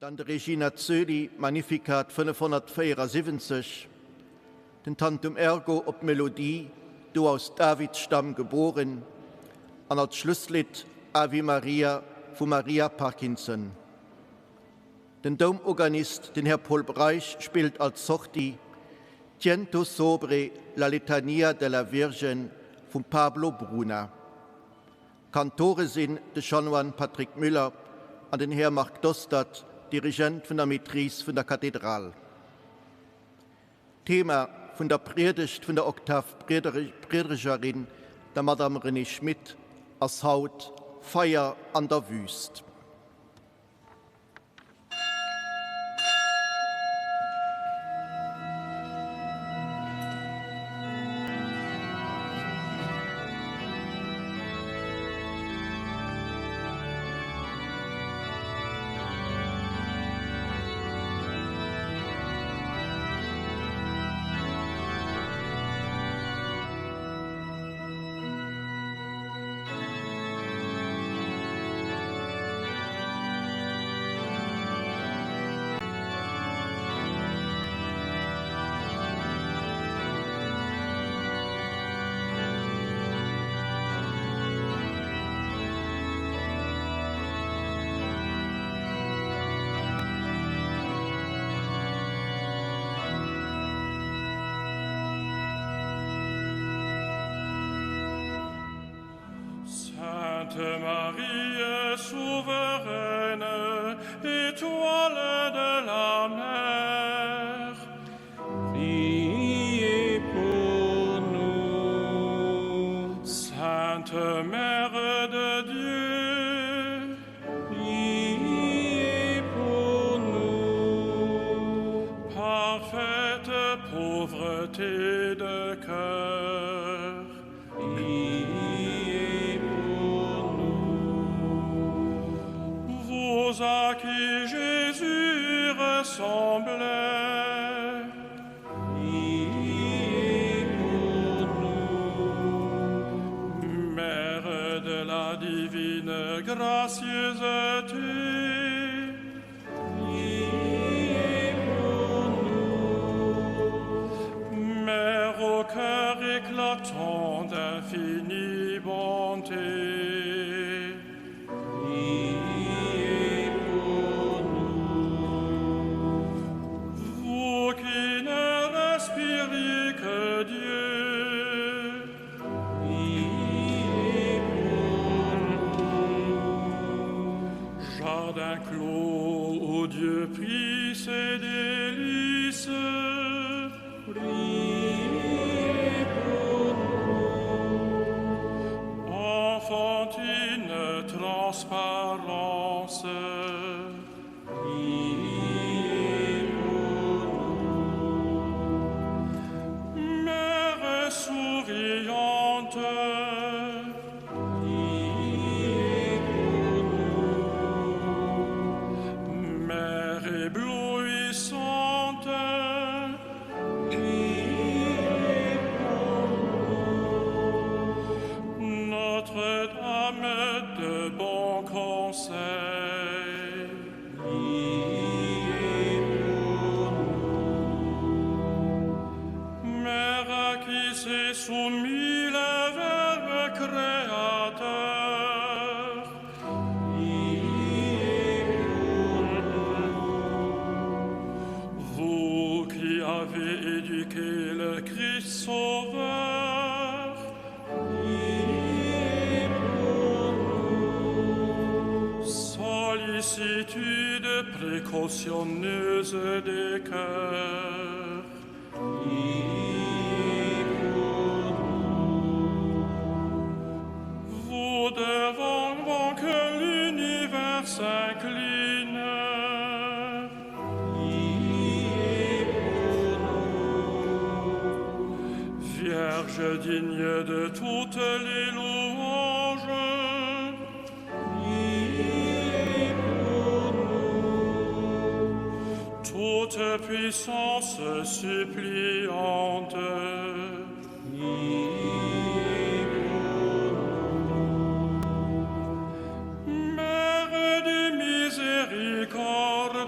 Dann de Regina Coeli, Magnificat 574, den Tantum Ergo op d'Melodie Du aus Davids Stamm geboren an als Schlusslidd Ave Maria vum Maria Parkinson. Den Doumorganist, den Här Paul Breisch, spillt als Sortie Tiento sobre la Letania della Virgen vum Pablo Bruna. Kantore sinn de Chanoine Patrick Müller an den Här Marc Dostert, Dirigent vun der Maîtrise vun der Kathedral. D'Thema vun der Priedegt vun der Oktav-Priedregerin, der Madame Renée Schmit, ass haut Feier an der Wüst. Sainte Marie souveraine, étoile de la mer, priez pour nous. Sainte Mère de Dieu, priez pour nous. Parfaite pauvreté de cœur, priez pour nous. Vous à qui Jésus ressemblait, priez pour nous. Mère de la divine gracieuseté, priez pour nous. Mère au cœur éclatant d'infinie bonté, priez pour nous. Vous qui ne respiriez que Dieu, priez pour nous. Jardin clos où Dieu prit ses délices, priez pour nous. Enfantine transparence, priez pour nous. Mère souriante, priez pour nous. Mère éblouissante, priez pour nous. Notre-Dame de bon conseil, priez pour nous. Mère à qui s'est soumis le Verbe créateur, priez pour nous. Vous qui avez éduqué le Christ sauveur, priez pour nous. Sollicitude précautionneuse des cœurs, priez pour nous. Vous devant que l'univers s'incline, priez pour nous. Vierge digne de toutes les louanges, priez pour nous. Toute puissance suppliante, priez pour nous. Mère de miséricorde,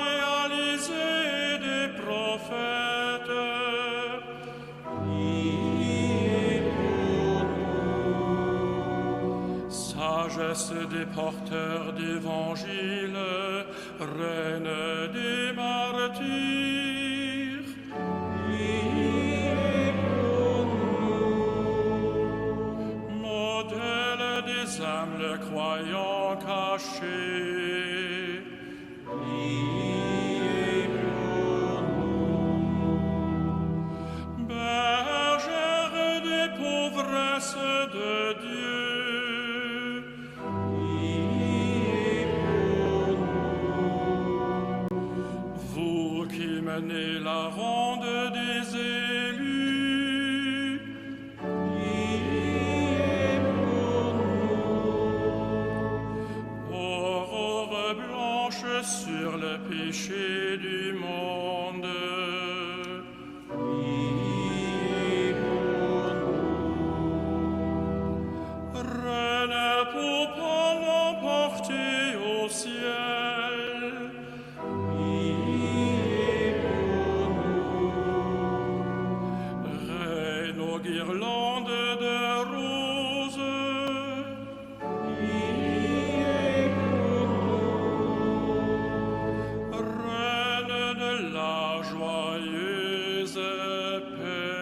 réalisée des prophètes. Priez pour nous. Sagesse des porteurs d'évangile, reine des martyrs. Priez pour nous. Modèle des humbles croyants cachés. Priez pour nous. Bergère des pauvresses de Dieu. Priez pour nous. Vous qui menez la ronde des élus. Priez pour nous. Aurore blanche sur le péché du monde. Priez pour nous. Reine pour pas l'emporter au ciel. Priez pour nous. Guirlandes de roses. Priez pour nous. Reine de la joyeuse paix.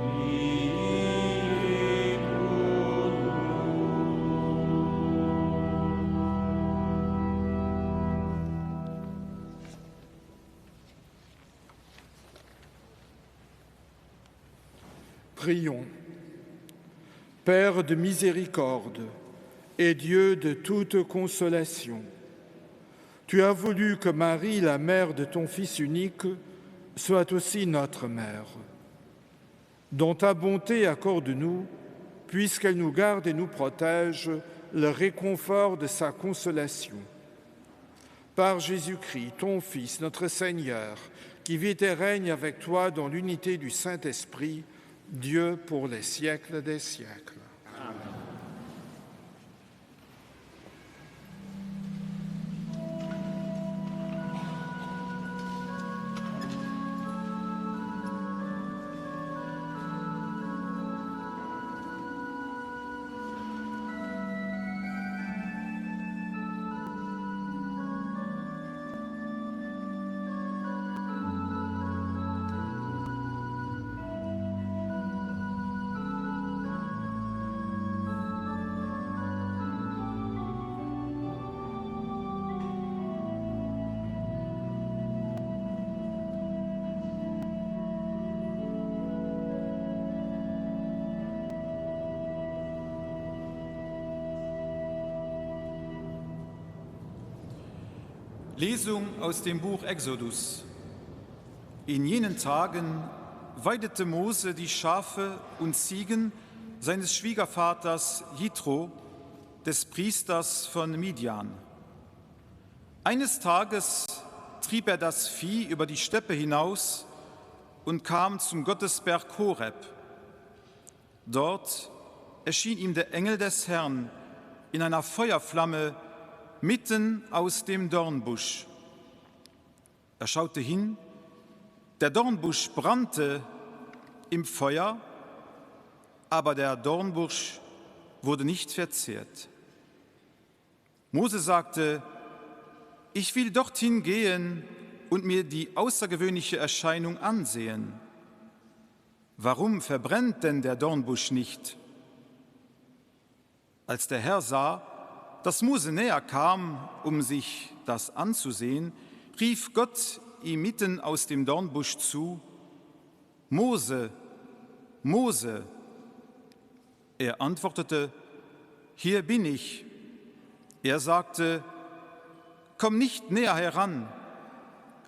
Priez pour nous. Prions. Père de miséricorde et Dieu de toute consolation, tu as voulu que Marie, la mère de ton Fils unique, soit aussi notre mère. Dans ta bonté, accorde-nous, puisqu'elle nous garde et nous protège, le réconfort de sa consolation. Par Jésus-Christ, ton Fils, notre Seigneur, qui vit et règne avec toi dans l'unité du Saint-Esprit, Dieu pour les siècles des siècles. Amen. Lesung aus dem Buch Exodus. In jenen Tagen weidete Mose die Schafe und Ziegen seines Schwiegervaters Jitro, des Priesters von Midian. Eines Tages trieb er das Vieh über die Steppe hinaus und kam zum Gottesberg Horeb. Dort erschien ihm der Engel des Herrn in einer Feuerflamme mitten aus dem Dornbusch. Er schaute hin, der Dornbusch brannte im Feuer, aber der Dornbusch wurde nicht verzehrt. Mose sagte: Ich will dorthin gehen und mir die außergewöhnliche Erscheinung ansehen. Warum verbrennt denn der Dornbusch nicht? Als der Herr sah, dass Mose näher kam, um sich das anzusehen, rief Gott ihm mitten aus dem Dornbusch zu: Mose, Mose! Er antwortete: Hier bin ich. Er sagte: Komm nicht näher heran,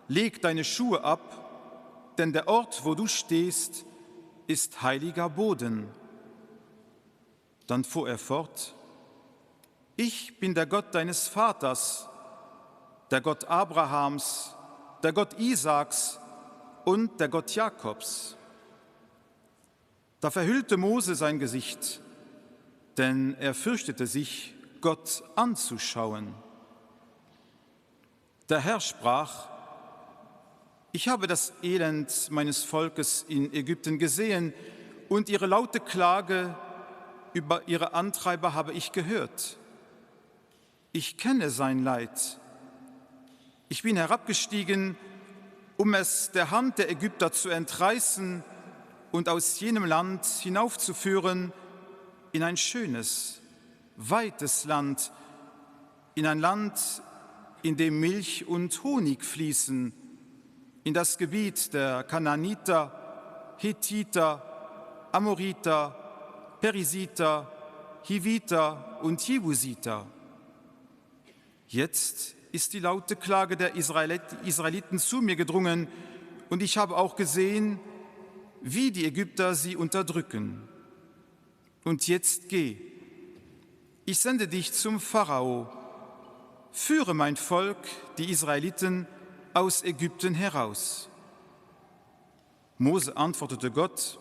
leg deine Schuhe ab, denn der Ort, wo du stehst, ist heiliger Boden. Dann fuhr er fort: Ich bin der Gott deines Vaters, der Gott Abrahams, der Gott Isaaks und der Gott Jakobs. Da verhüllte Mose sein Gesicht, denn er fürchtete sich, Gott anzuschauen. Der Herr sprach: Ich habe das Elend meines Volkes in Ägypten gesehen und ihre laute Klage über ihre Antreiber habe ich gehört. Ich kenne sein Leid. Ich bin herabgestiegen, um es der Hand der Ägypter zu entreißen und aus jenem Land hinaufzuführen in ein schönes, weites Land, in ein Land, in dem Milch und Honig fließen, in das Gebiet der Kananiter, Hethiter, Amoriter, Perisiter, Hiviter und Jebusiter. Jetzt ist die laute Klage der Israeliten zu mir gedrungen, und ich habe auch gesehen, wie die Ägypter sie unterdrücken. Und jetzt geh. Ich sende dich zum Pharao. Führe mein Volk, die Israeliten, aus Ägypten heraus. Mose antwortete Gott: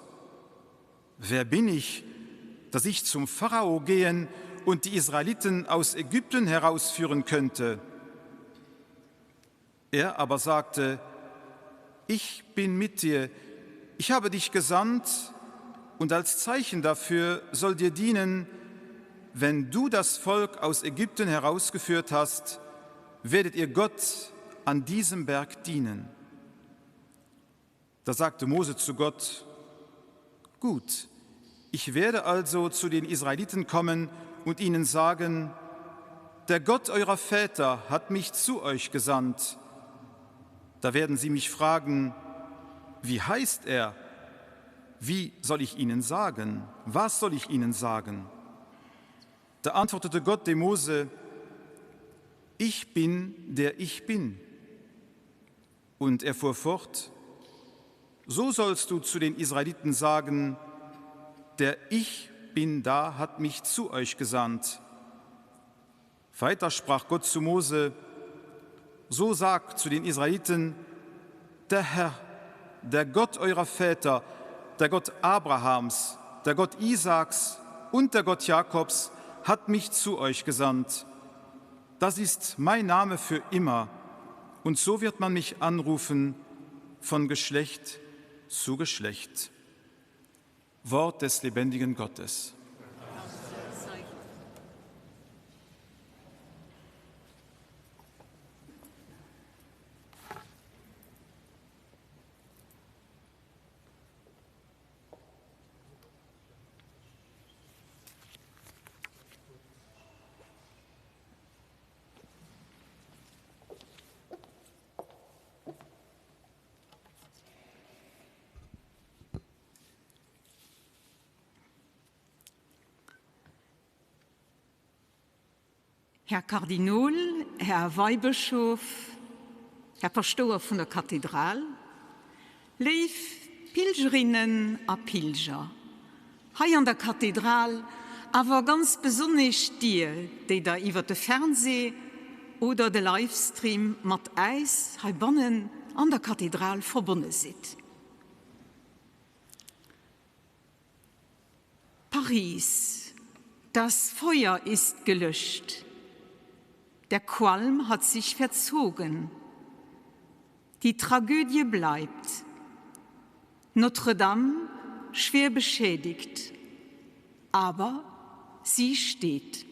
Wer bin ich, dass ich zum Pharao gehen und die Israeliten aus Ägypten herausführen könnte? Er aber sagte: Ich bin mit dir. Ich habe dich gesandt und als Zeichen dafür soll dir dienen, wenn du das Volk aus Ägypten herausgeführt hast, werdet ihr Gott an diesem Berg dienen. Da sagte Mose zu Gott: Gut, ich werde also zu den Israeliten kommen und ihnen sagen: Der Gott eurer Väter hat mich zu euch gesandt. Da werden sie mich fragen: Wie heißt er? Wie soll ich ihnen sagen? Was soll ich ihnen sagen? Da antwortete Gott dem Mose: Ich bin, der ich bin. Und er fuhr fort: So sollst du zu den Israeliten sagen: Der Ich bin da hat mich zu euch gesandt. Weiter sprach Gott zu Mose: So sagt zu den Israeliten: Der Herr, der Gott eurer Väter, der Gott Abrahams, der Gott Isaaks und der Gott Jakobs hat mich zu euch gesandt. Das ist mein Name für immer, und so wird man mich anrufen von Geschlecht zu Geschlecht. Wort des lebendigen Gottes. Här Kardinol, Här Weibëschof, Här Paschtouer vun der Kathedral, léif Pilgerinnen a Pilger hei an der Kathedral, awer ganz besonnesch dir, déi der iwwer de Fernseh oder de Livestream mat äis heibannen an der Kathedral verbonne sidd. Paris, Das Feuer ist gelöscht. Der Qualm hat sich verzogen. Die Tragödie bleibt. Notre-Dame schwer beschädigt, aber sie steht.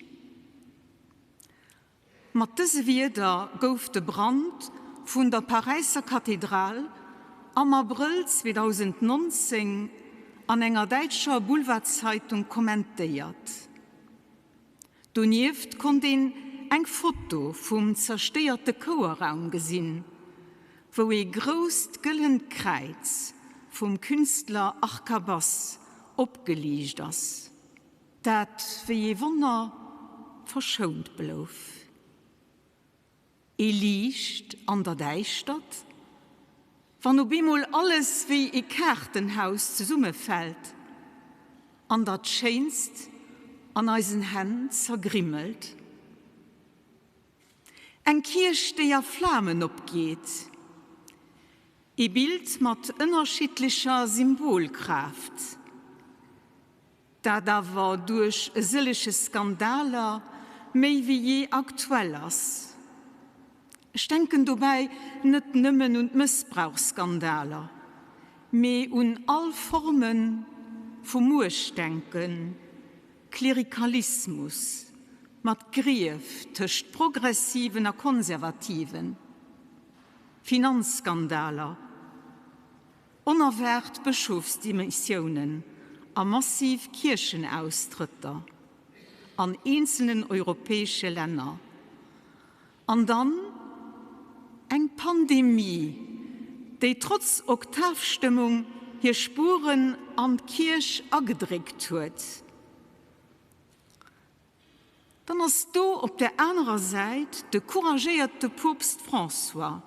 Mat dëse Wierder gouf de Brand vun der Paräisser Kathedral am Abrëll 2019 an enger däitscher Boulevardzeitung kommentéiert. Donieft konnt een eng Foto vum zerstéierte Chouerraum gesinn, wou ee grousst gëllent Kräiz vum Künstler Arcabas opgeliicht ass. Dat wéi ee Wonner verschount blouf. Ee Liicht an der Däischtert, wann op eemol alles wéi ee Kaartenhaus zesummefält an dat Schéinst an eisen Hänn zergrimmelt. Eng Kierch, déi a Flamen opgeet. Ee Bild mat ënnerschiddlecher Symbolkraaft. Dat awer duerch e sëllege Skandaler méi wéi jee aktuell ass. Ech denken dobäi net nëmmen un d'Mëssbrauchsskandaler, mee un all Forme vu Muechtdenken, Klerikalismus mat Grief tëscht Progressiven a Konservativen, Finanzskandaler, Onerwaart Bëschofsdemissiounen a massiv Kierchenaustrëtter an eenzelnen europäesche Länner. An dann eng Pandemie, déi trotz Oktavstëmmung hir Spueren an d'Kierch agedréckt huet. Dann ass do op der anerer Säit de couragéierte Poopst François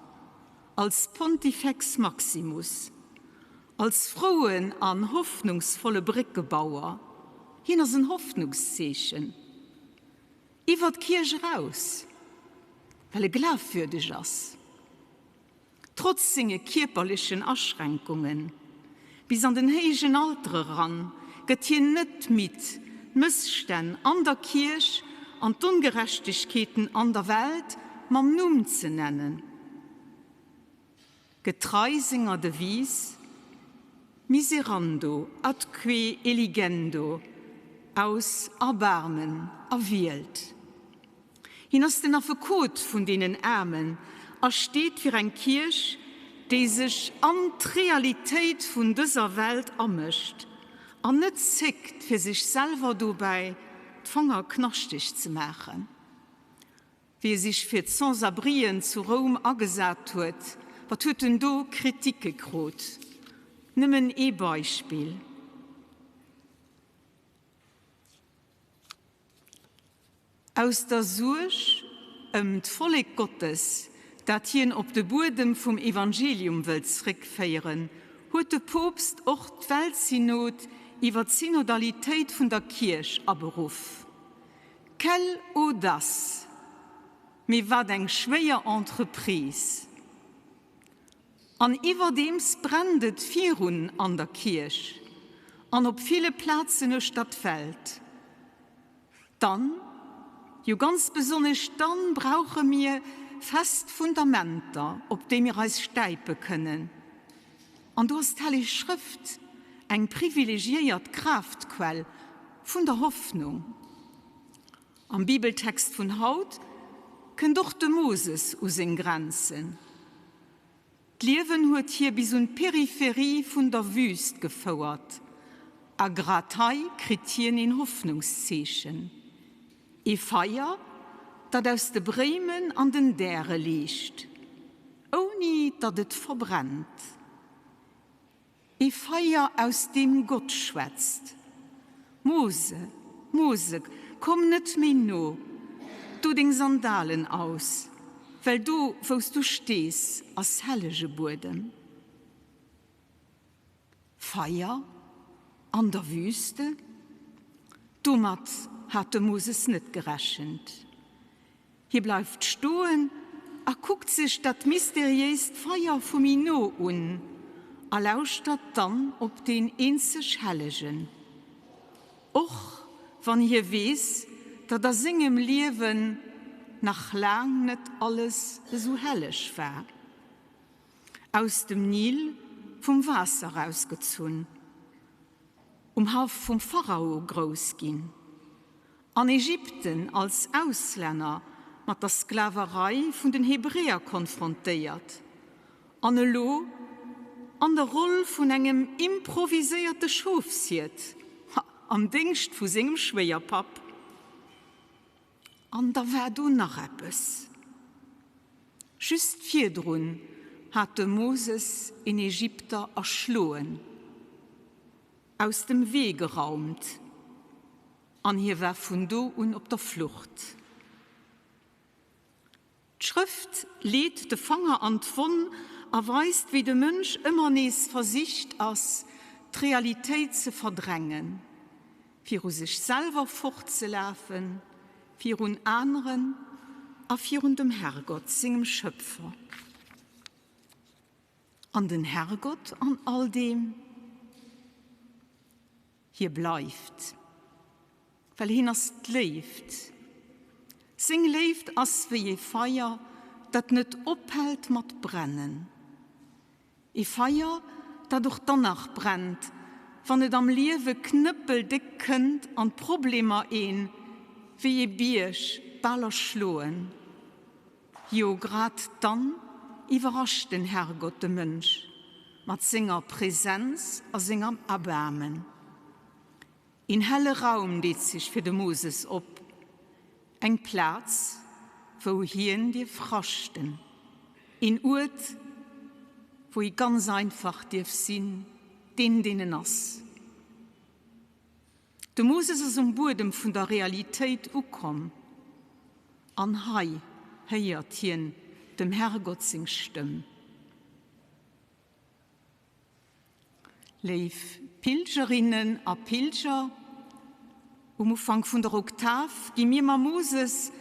als Pontifex Maximus, als frouen an hoffnungsvolle Bréckebauer. Hien ass en Hoffnungszeechen iwwer d'Kierch eraus, well e glafwürdeg ass. Trotz senge kierperlechen Aschränkungen, bis an den héijen Alter eran, gëtt hien net midd, d'Mësstänn an der Kierch an d'Ongerechtegkeeten an der Welt mam Numm ze nennen. Getrei senger Devise. Miserando atque eligendo, aus Erbaarmen erwielt. Hien ass den Affekot vun deenen Aarmen a steet fir eng Kierch, déi sech an d'Realitéit vun dëser Welt amëscht an net zéckt, fir sech selwer dobäi d'Fanger knaschteg ze maachen. Wéi e sech fir d'Sans-abrien zu Roum agesat huet, wat huet en do Kritike krut? Nëmmen ee Beispill. Aus der Suerg ëm d'Vollek Gottes, dat hien op de Buedem vum Evangelium wëllt zréckféieren, huet de Poopst och d'Weltsynod iwwer d'Synodalitéit vun der Kierch aberuff. Quelle audace! Mee wat eng schwéier Entreprise! An iwwerdeems brennt et virun an der Kierch an op ville Plazen uechter d'Welt. Dann, jo ganz besonnesch dann, brauche mir fest Fundamenter, op déi mir eis stäipe kënnen. An do ass d'Helleg Schrëft eng privilegiéiert Kraaftquell vun der Hoffnung. Am Bibeltext vun haut kënnt och de Moses u seng Grenzen. D'Liewen huet hie bis un d'Peripherie vun der Wüüst gefouert, a grad hei kritt hien een Hoffnungszeechen, ee Feier, dat aus de Bréimen an den Däre liicht, ouni datt et verbrennt. Ee Feier, aus deem Gott schwätzt. Mose, Mose, komm net méi no, do deng Sandalen aus, well do, wou s du stees, ass hellege Buedem. Feier an der Wüste? Domat hat de Moses net gerechent. Hie bleift stoen a kuckt sech dat mysteriéist Feier vu méi no un a lauschtert dann op deen eenzeg Hellegen. Och wann hie weess, datt a sengem Liewen nach laang net alles esou helleg war. Aus dem Nil vum Waasser erausgezunn, um Haff vum Pharao grouss ginn. An Ägypten als Auslänner mat der Sklaverei vun den Hebräer konfrontéiert an elo an der Roll vun engem improviséierte Schofshiert am Déngscht vu sengem Schwéierpapp. An da war do nach eppes, Just virdrun hat de Moses een Ägypter erschloen, aus dem Wee geraumt. An hie war vun do un op der Flucht. D'Schrëft leet de Fanger an d'Wonn a weist, wéi de Mënsch ëmmer nees versicht ass, d'Realitéit ze verdrängen, viru sech selwer fortzelafen, virun aneren a virun dem Herrgott, sengem Schëpfer. An den Herrgott an all deem? Hie bleift, well hien ass d'Léift. Seng Léift ass wéi ee Feier, dat net ophält mat brennen. Ee Feier, dat och dann nach brennt, wann et am Liewe knëppeldéck kënnt an d'Problemer een wéi ee Bierg bal erschloen. Jo, grad dann iwwerrascht den Herrgott de Mënsch mat senger Präsenz a sengem Erbaarmen. Een helle Raum deet sech fir de Moses op, eng Plaz, wou hien dierf raschten, een Uert, wou hie ganz einfach dierf sinn, deen, deen en ass. De Moses ass um Buedem vun der Realitéit ukomm, an hei héiert hien dem Herrgott seng Stëmm. Léif Pilgerinnen a Pilger, um Ufank vun der Oktav gi mir mam Moses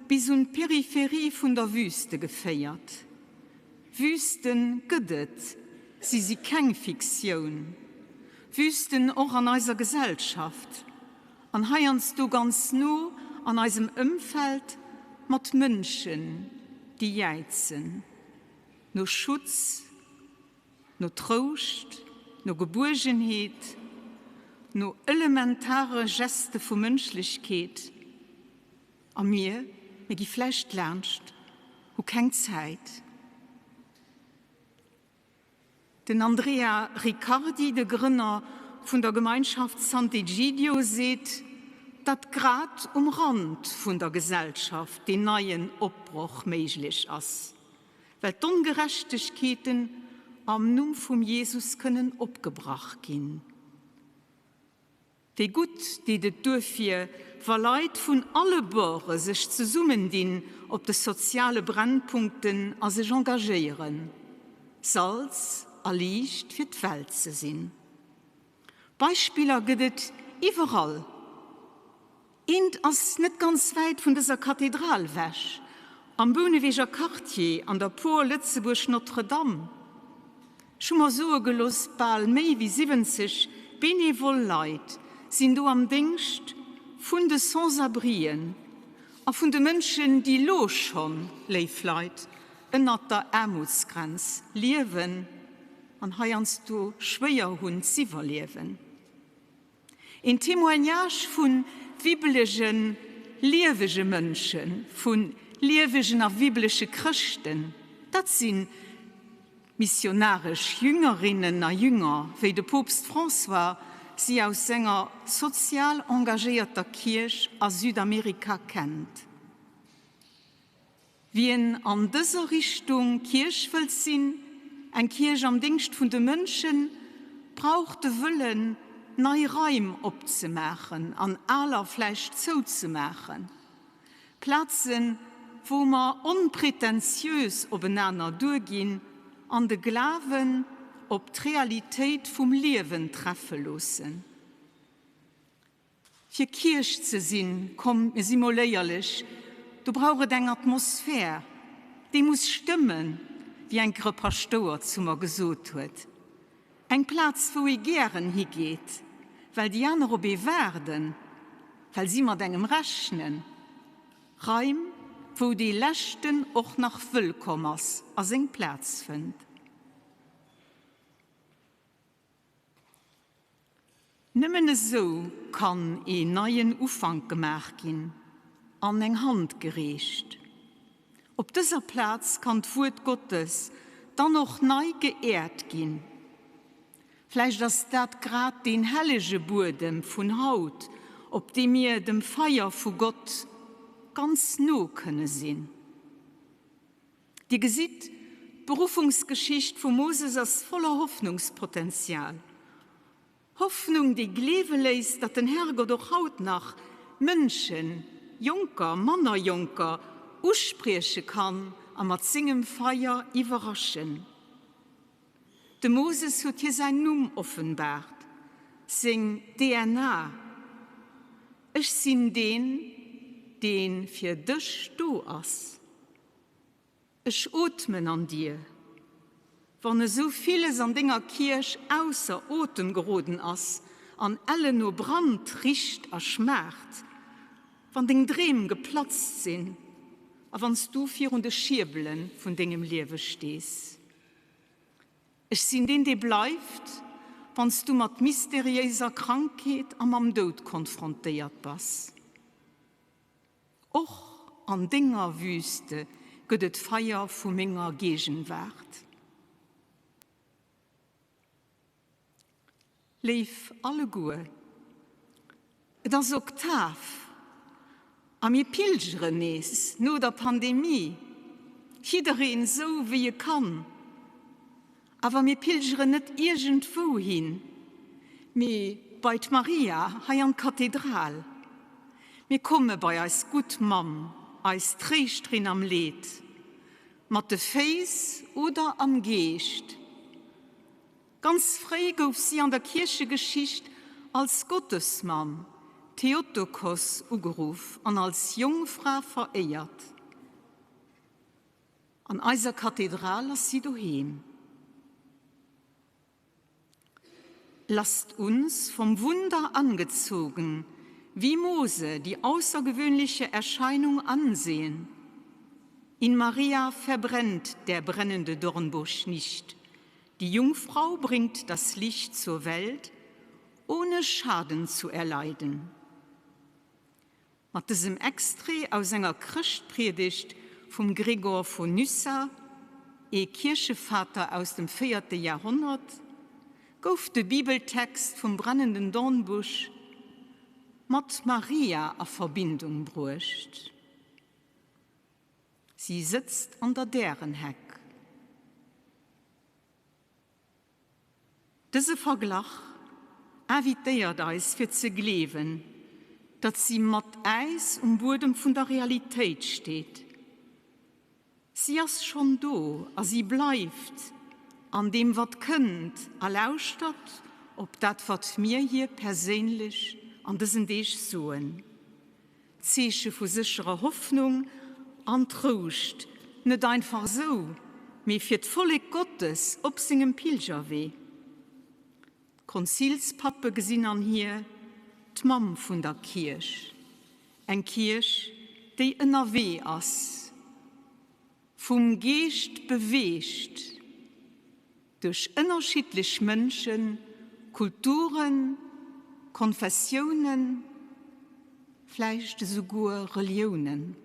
bis un d'Peripherie vun der Wüste geféiert. Wüsten gëtt et, si si keng Fiktioun. Wüsten och an eiser Gesellschaft an heiansdo ganz no an eisem Ëmfeld mat Mënschen, déi jäizen no Schutz, no Trouscht. no Gebuergenheet, no elementare Geste vu Mënschlechkeet. A mir, mir gi vläicht laanscht, hu keng Zäit. Den Andrea Riccardi, de Grënner vun der Gemeinschaft Sant'Egidio, seet, datt grad um Rand vun der Gesellschaft deen neien Opbroch méiglech ass, well d'Ongerechtegkeeten am Numm vum Jesus kënnen opgebrach ginn. Wéi gutt deet et duerfir, wa Leit vun alle Borde sech zesummendinn op de soziale Brennpunkten a sech engagéieren, Salz a Liicht fir d'Welt ze sinn. Beispiller gëtt et iwwerall. Eent ass net ganz wäit vun dëser Kathedral wech, am Bouneweger Quartier an der Por Lëtzebuerg Notre-Dame. Ech hu mer soe gelooss, bal méi wéi 70 benevol Leit sinn do am Déngscht vun de Sans-abrien a vun de Mënschen, déi lo schonn, léif Leit, ënnert der Aarmutsgrenz liewen an heiansdo schwéier hunn z'iwwerliewen. Een Témoignage vu wibbelegen, liewege Mënschen, vu liewegen a wibbelege Chrëschten, dat si missionaresch Jüngerinnen a Jünger, wéi de Poopst François si aus senger sozial engagéierter Kierch a Südamerika kennt. Wien an dëser Richtung Kierch wëllt sinn, eng Kierch am Déngscht vun de Mënschen, brauch de Wëllen, nei Raim opzemaachen an aler vläicht zouzemaachen. Plazen, wou mer onpretentiös openaner duerginn an de Glawen op d'Realitéit vum Liewen treffe loossen. Fir Kierch ze sinn, kommt mir si mol éierlech, do brauch et eng Atmosphär, déi muss stëmmen, wéi enker e Paschtouer zu mer gesot huet. Eng Plaz, wou ee gären higeet, well déi aner op ee waarden, well si mat engem rechnen. Raim, wou dee Leschten och nach wëllkomm ass a seng Plaz fënnt. Nëmmen esou kann een neien Ufank gemaach ginn an eng Hand gereecht. Op dëser Plaz kann d'Wuert Gottes dann och nei geäert ginn. Vläicht ass dat grad deen hellege Buedem vun haut, op deem mir dem Feier vu Gott ganz no kënne sinn. Dir gesitt, d'Beruffungsgeschicht vum Moses ass voller Hoffnungspotenzial. Hoffnung, déi gleewe léisst, datt den Herrgott och haut nach Mënschen, Jonker, manner Jonker, usprieche kann a mat sengem Feier iwwerraschen. Dem Moses huet hie säin Numm offenbaart, seng DNA, Ech sinn deen, dee fir dech do ass. Ech ootmen an dir. Wann esou villes an denger Kierch ausser Otem geroden ass an ellen no Brand richt a schmaacht, wann deng Dreem geplatzt sinn a wann s du virun de Schierbele vun dengem Liewe stees. Ech sinn deen, dee bleift, wann s du mat mysteriéiser Krankheet a mam Doud konfrontéiert bass. Och an denger Wüste gëtt et Feier vu menger Gegenwaart. Léif alleguer, et ass Oktav a mir pilgeren nees no der Pandemie, jiddereen esou wéi e kann. Awer mir pilgeren net iergendwou hin, mee bei d'Maria hei an d'Kathedral. Mir komme bei eis gutt Mamm, eis Tréischterin am Leed, mat de Féiss oder am Geescht. Ganz fréi gouf si an der Kierchegeschicht als Gottesmamm, Theotokos, ugeruff an als Jongfra veréiert. An eiser Kathedral ass si doheem. Lasst uns vom Wunder angezogen, wie Mose die außergewöhnliche Erscheinung ansehen. In Maria verbrennt der brennende Dornbusch nicht. Die Jungfrau bringt das Licht zur Welt, ohne Schaden zu erleiden. Mat dësem Extrait aus enger Chrëschtpriedegt vum Gregor vun Nyssa, ee Kierchevater aus dem véierte Jahrhonnert, gouf de Bibeltext vum brennenden Dornbusch mat Maria a Verbindung bruecht. Si sëtzt an der Därenheck. Dëse Verglach invitéiert eis fir ze gleewen, datt si mat äis um Buedem vun der Realitéit steet. Si ass schonn do a si bleift an deem wat kënnt a lauschtert op dat wat mir hir perséinlech an dësen Deeg soen. Zeeche vu sécherer Hoffnung an Trouscht, net einfach esou, mee fir d'Vollek Gottes op sengem Pilgerwee. D'Konzilspappe gesinn an hir d'Mamm vun der Kierch, eng Kierch, déi ënnerwee ass, vum Geescht beweegt, duerch ënnerschiddlech Mënschen, Kulturen, Konfessiounen, vläicht esouguer Reliounen.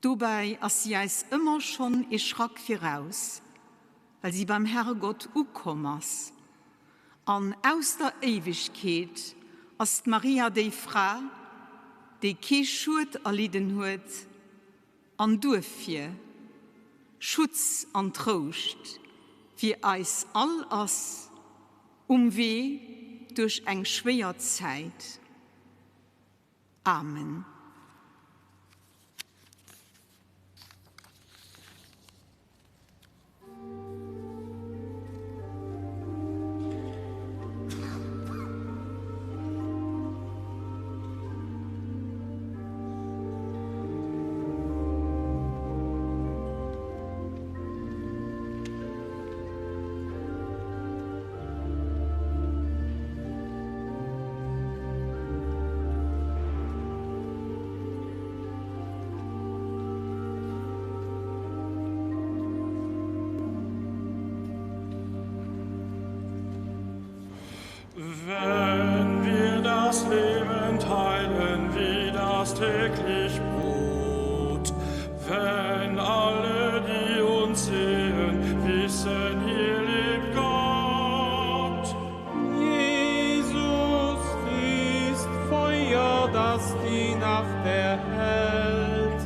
Dobäi ass si äis ëmmer schonn ee Schrack viraus, well si beim Herrgott ukomm ass. An aus der Éiwegkeet ass d'Maria déi Fra, déi kee Schued erlidden huet, An duerfir, Schutz an Trouscht fir eis all ass um Wee duerch eng schwéier Zäit. Amen. Wenn wir das Leben teilen wie das täglich Brot, wenn alle, die uns sehen, wissen, hier lebt Gott. Jesus ist Feuer, das die Nacht erhält.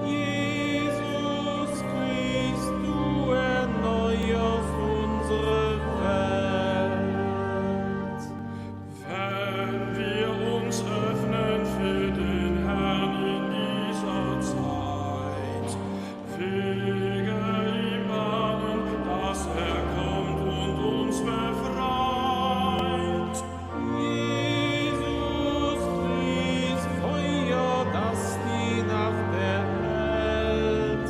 Jesus Christ, du erneuerst unsere Welt. Wenn wir uns öffnen für den Herrn in dieser Zeit, Wege ihm bahnen, dass er kommt und uns befreit. Jesus Christ, Feuer, das die Nacht erhält.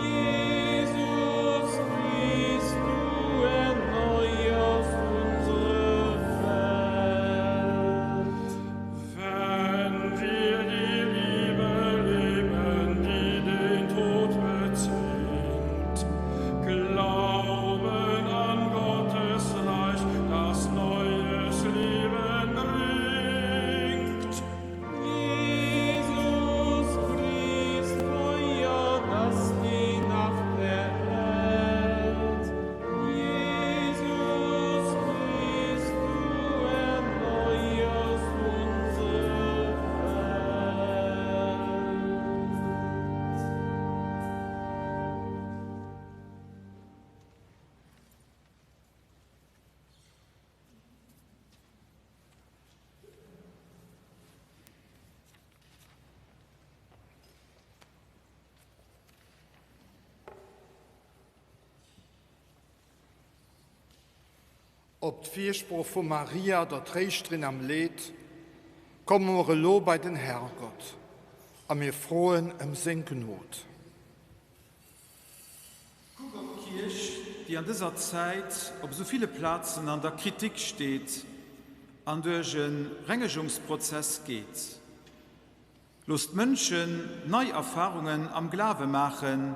Jesus Christ, du erneuerst unsere Welt. Wenn wir die Liebe leben, die den Tod bezwingt, Glauben an Gottes Reich, das neues Leben bringt. Jesus Christ, Feuer, das die Nacht erhält. Jesus Christ, du erneuerst unsere Welt. Op d'Firsprooch vu Maria, der Tréischterin am Leed, komme mer elo bei den Herrgott a mir froen ëm seng Gnod. Kuck op d'Kierch, déi an dëser Zäit op esou ville Plazen an der Kritik steet an duerch e Rengegungsprozess geet. Looss d'Mënschen nei Erfarungen am Glawe maachen.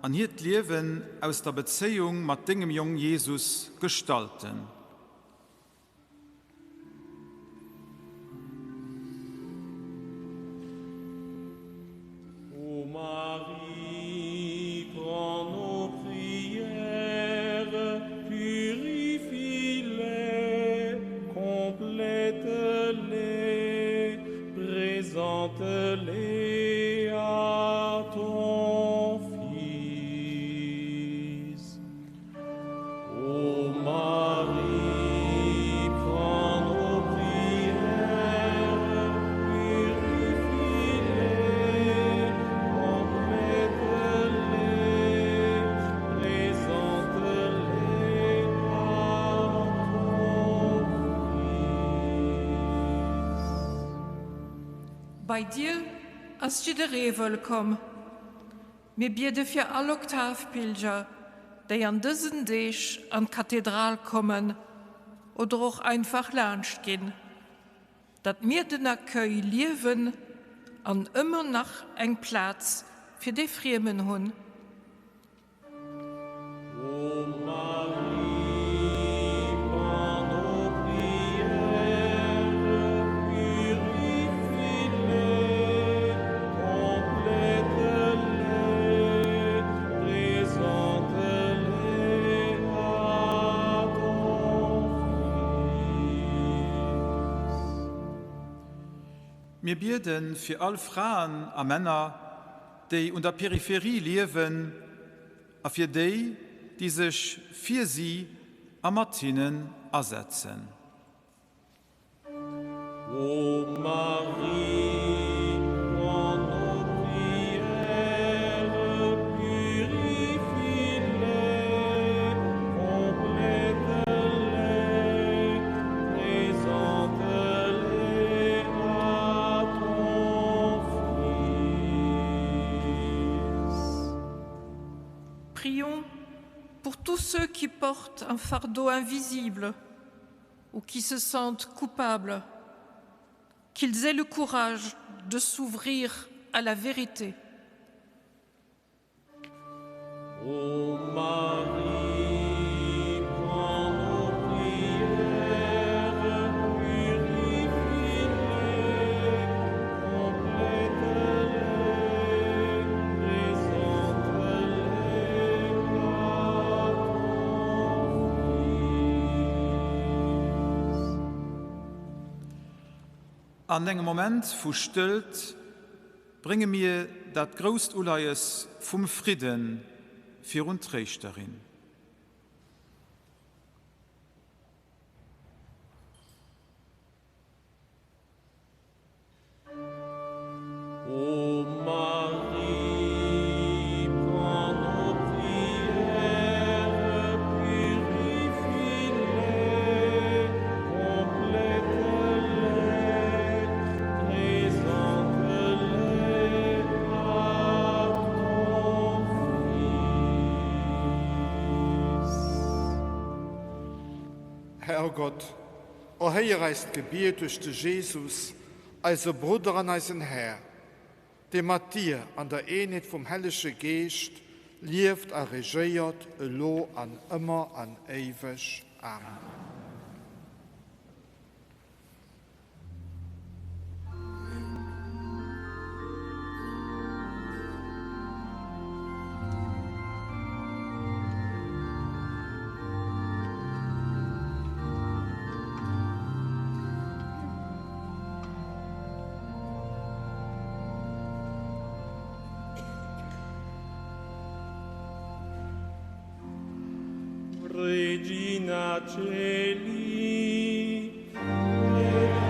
an hiert Liewen aus der Bezéiung mat dengem Jong Jesus gestalten. Ô Marie, prends nos prières, purifie-les, complète-les, présente-les à ton Fils. Ô Marie, prends nos prières, purifie-les, complète-les, présente-les à ton Fils. Bei dir ass jidderee wëllkomm. Mir biede fir all Oktavpilger, déi an dësen Deeg an d'Kathedral kommen oder och einfach laanscht ginn, datt mir den Accueil liewen an ëmmer nach eng Plaz fir dee Friemen hunn. Ô Marie, prends nos prières, purifie-les, complète-les, présente-les à ton Fils. Mir bieden fir all Fraen a Männer, déi un der Peripherie liewen, a fir déi, déi sech fir si a mat hinnen asetzen. Ô Marie, prends nos prières, purifie-les, complète-les, présente-les à ton Fils. Prions pour tous ceux qui portent un fardeau invisible ou qui se sentent coupables, qu'ils aient le courage de s'ouvrir à la vérité. Ô Marie, prends nos prières, purifie-les, complète-les, présente-les à ton Fils. An engem Moment vu Stëllt brénge mir dat grousst Uleies vum Fridde virun d'Tréischterin. Ô Marie, prends nos prières, purifie-les, complète-les, présente-les à ton Fils. Herrgott, erhéier eist Gebiet duerch de Jesus, eise Brudder an eisen Här, dee mat dir an der Eenheet vum Hellege Geescht lieft a regéiert, elo an ëmmer an éiweg. Amen. Regina Celi, Alleluia.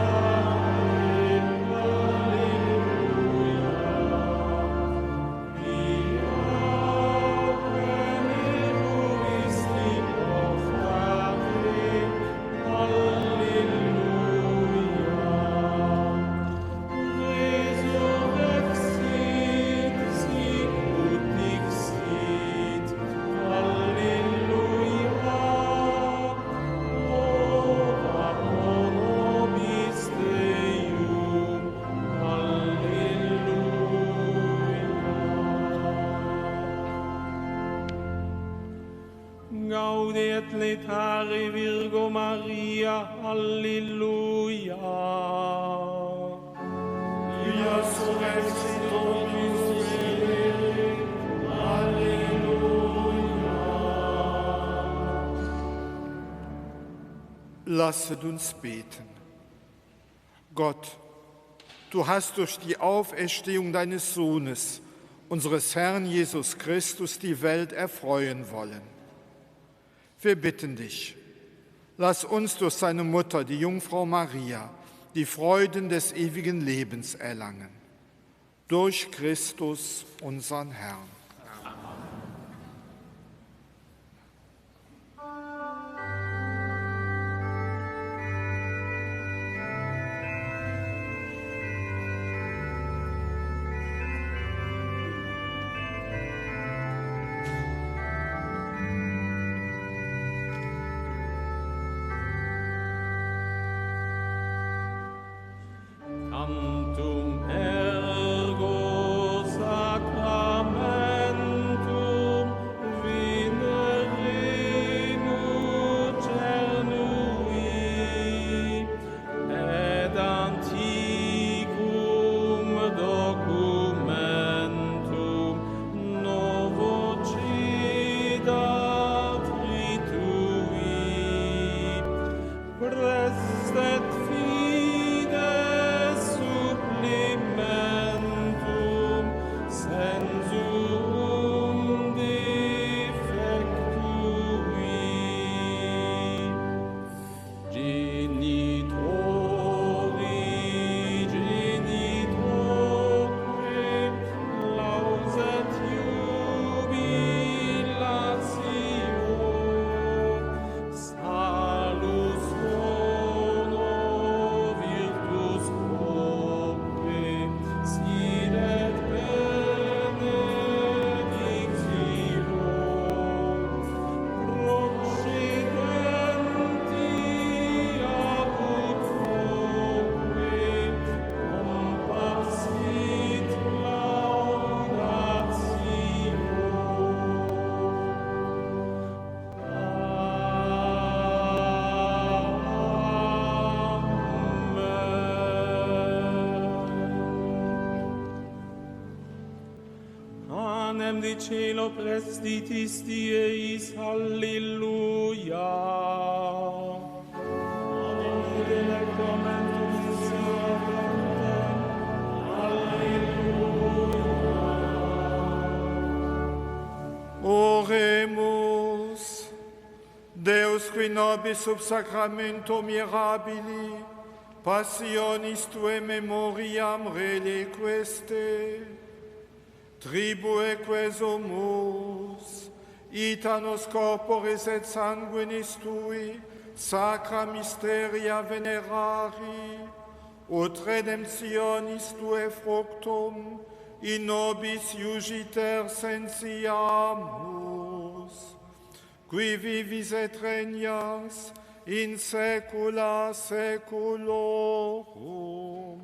Gaude et letare Virgo Maria, Alleluia. Via surrexit Dominus Alleluia. Lasset uns beten. Gott, du hast durch die Auferstehung deines Sohnes, unseres Herrn Jesus Christus, die Welt erfreuen wollen. Wir bitten dich, lass uns durch seine Mutter, die Jungfrau Maria, die Freuden des ewigen Lebens erlangen. Durch Christus, unseren Herrn. Tantum ergo sacramentum veneremus cernui et antiquum documentum novo cedat ritui. Prestet fides supplementum sensuum defectui. Genitori genitorque lauset jubilatio salus honor virtus quoque silet benedictio procedenti apud quoque compassit laudatio. Amen. Panem de cielo prestitis Dieis, Alleluia. Panem delectamentum sanctem, Alleluia. Oremus. Deus qui nobis sub sacramento mirabili passionis tuae memoriam reliqueste, tribue quesumus, ita nos corporis et sanguinis tui sacra mysteria venerari, ut redemptionis tuae fructum in nobis iugiter sensiamus, qui vivis et regnas in saecula saeculorum.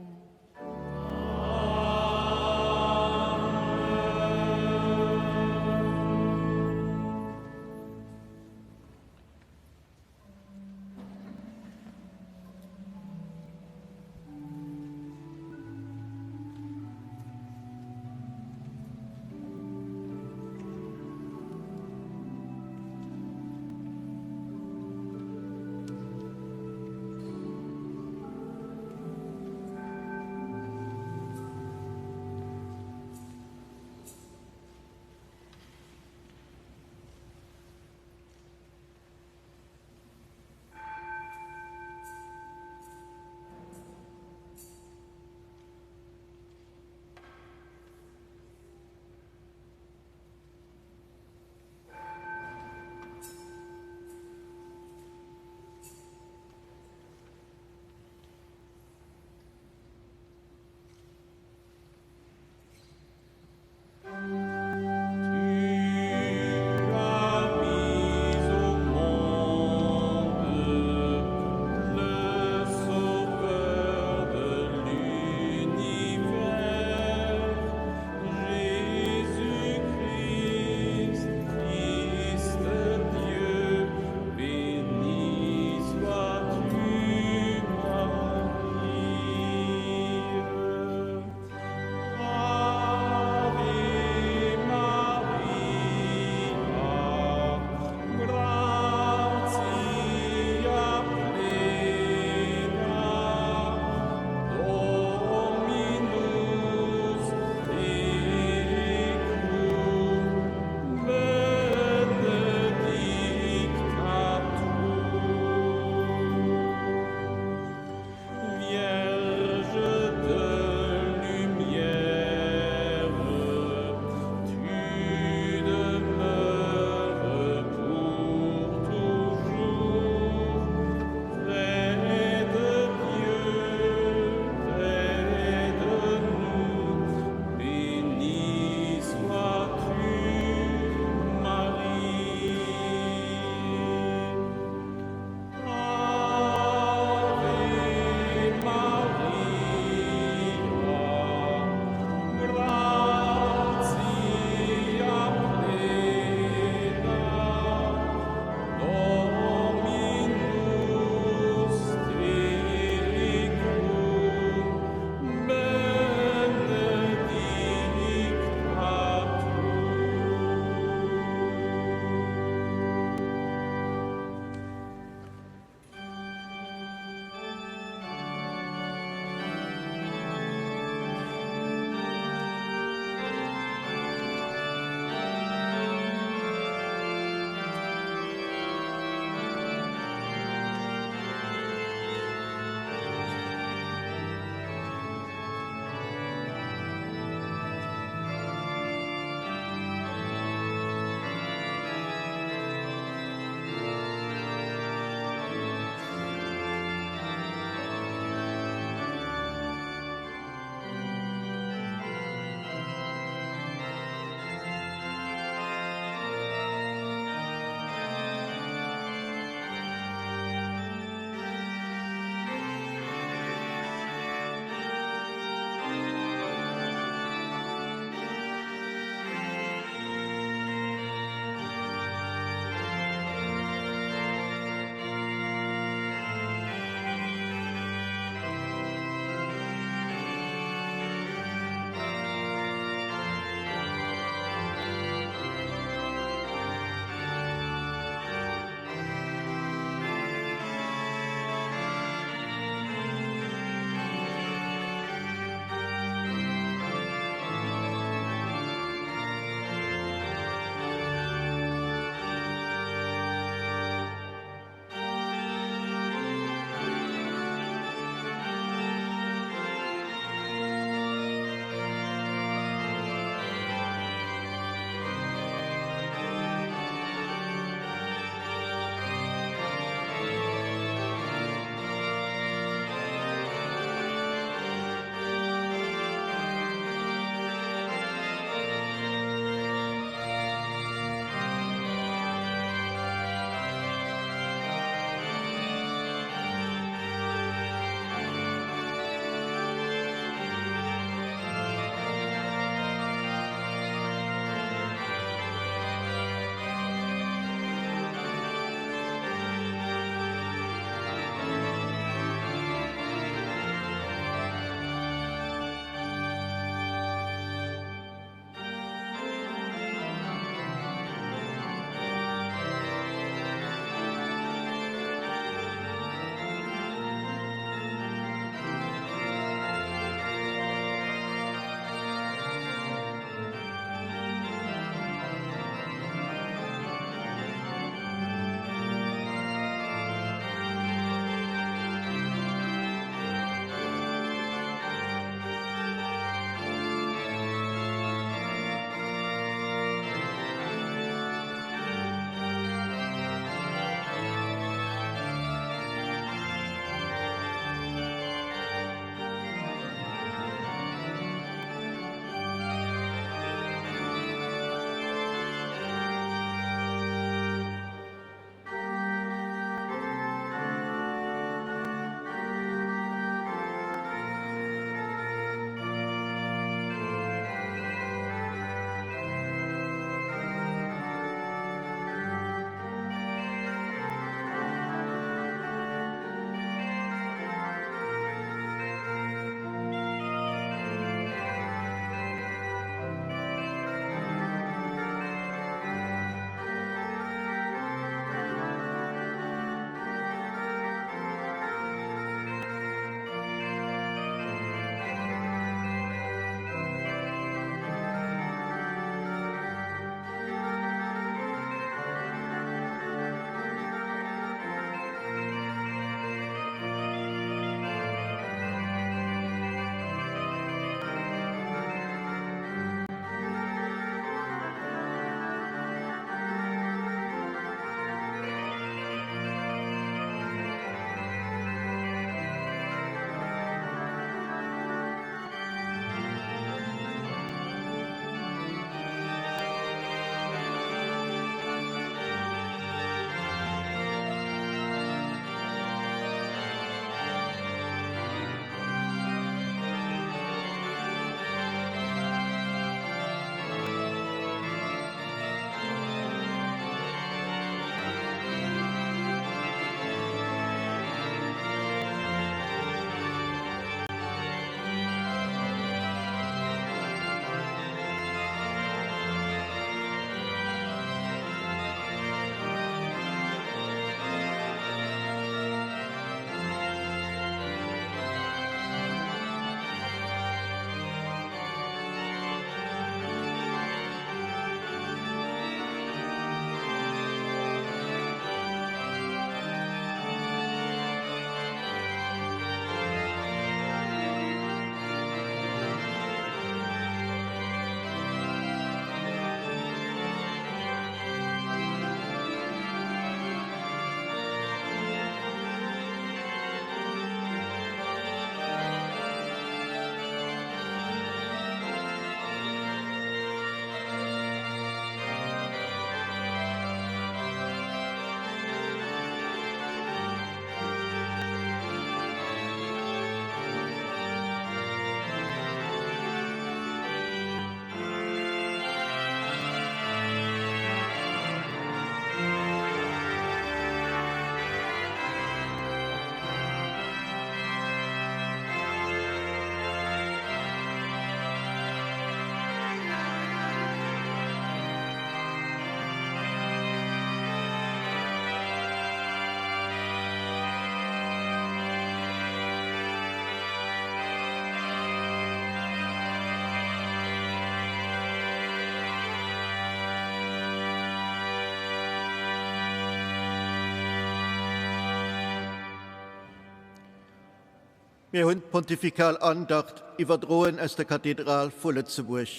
Mir hunn d'Pontifikal Andacht iwwerdroen aus der Kathedral vu Lëtzebuerg.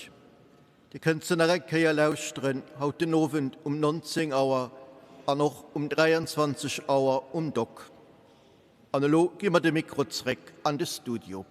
Dir kënnt se nach eng Kéier lauschteren haut den Owend um 19 Auer an och um 23 Auer um Dock. An elo gi mer de Mikro zréck an de Studio.